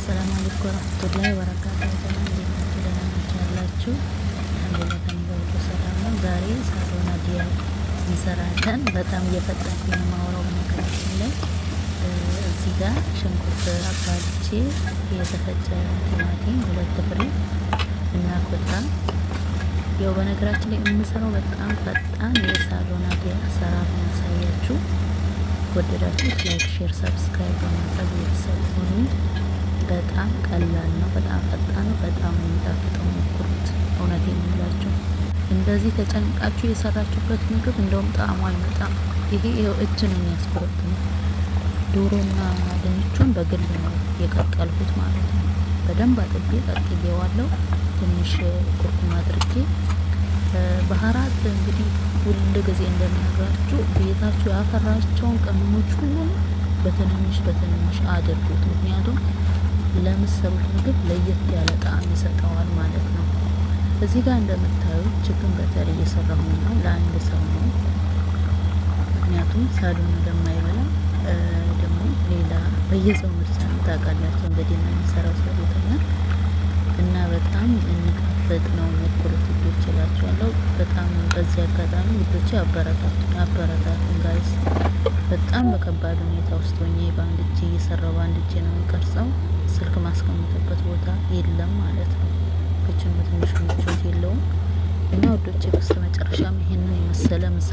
አሰላሙ አለይኩም ወራህመቱላሂ ወበረካቱህ። ሰላም እንዴት ናችሁ? ደህና ናችሁ ያላችሁ? አልሐምዱሊላህ ከእኔ ጋር ሁሉ ሰላም ነው። ዛሬ ሳሎና ዲያይ እንሰራለን። በጣም እየፈጠንኩኝ ነው የማወራው። በነገራችን ላይ እዚህ ጋር ሽንኩርት አባልቼ የተፈጨ ቲማቲም 2 ፍሬ እና ኮታ። ያው በነገራችን ላይ የምሰራው በጣም ፈጣን የሳሎና ዲያይ አሰራር ነው ያሳያችሁ። ከወደዳችሁት like፣ share፣ subscribe በማድረግ ቤተሰብ ሁኑ። በጣም ቀላል ነው። በጣም ፈጣን ነው። በጣም ነው የሚጣፍጠው። ሞክሩት። እውነቴን ነው የምላችሁ። እንደዚህ ተጨንቃችሁ የሰራችሁበት ምግብ እንደውም ጣዕሙ አይመጣም። ይሄ ይኸው እጅ ነው የሚያስቆረጥመው። ዶሮና ድንቹን በግል ነው የቀቀልኩት ማለት ነው። በደንብ አጥቤ ቀቅዬዋለሁ። ትንሽ ኩርኩም አድርጌ بهارات እንግዲህ ሁል ጊዜ እንደምነግራችሁ ቤታችሁ ያፈራቸውን ቅመሞች ሁሉም በትንንሽ በትንንሽ አድርጉት። ምክንያቱም ለምትሰሩት ምግብ ለየት ያለ ጣዕም ይሰጠዋል ማለት ነው። እዚህ ጋር እንደምታዩት chicken butter እየሰራሁኝ ነው። ለአንድ ሰው ነው። ምክንያቱም ሳሎን ለማይበላ ደግሞ ሌላ በየሰው ምርጫ ነው ታውቃላችሁ። እንግዲህ ነው የሚሰራው ሰሩትና እና በጣም የሚጣፍጥ ነው። ሞክሩት ውዶች እላችኋለሁ። በጣም በዚህ አጋጣሚ ውዶቼ አበረታቱን አበረታቱን guys። በጣም በከባድ ሁኔታ ውስጥ ሆኜ በአንድ እጄ እየሰራሁ በአንድ እጄ ነው የምቀርጸው። ስልክ ማስቀምጥበት ቦታ የለም ማለት ነው። kitchen ኑ ትንሽ ምቾት የለውም እና ውዶቼ በስተ መጨረሻም ይሄንን የመሰለ ምሳ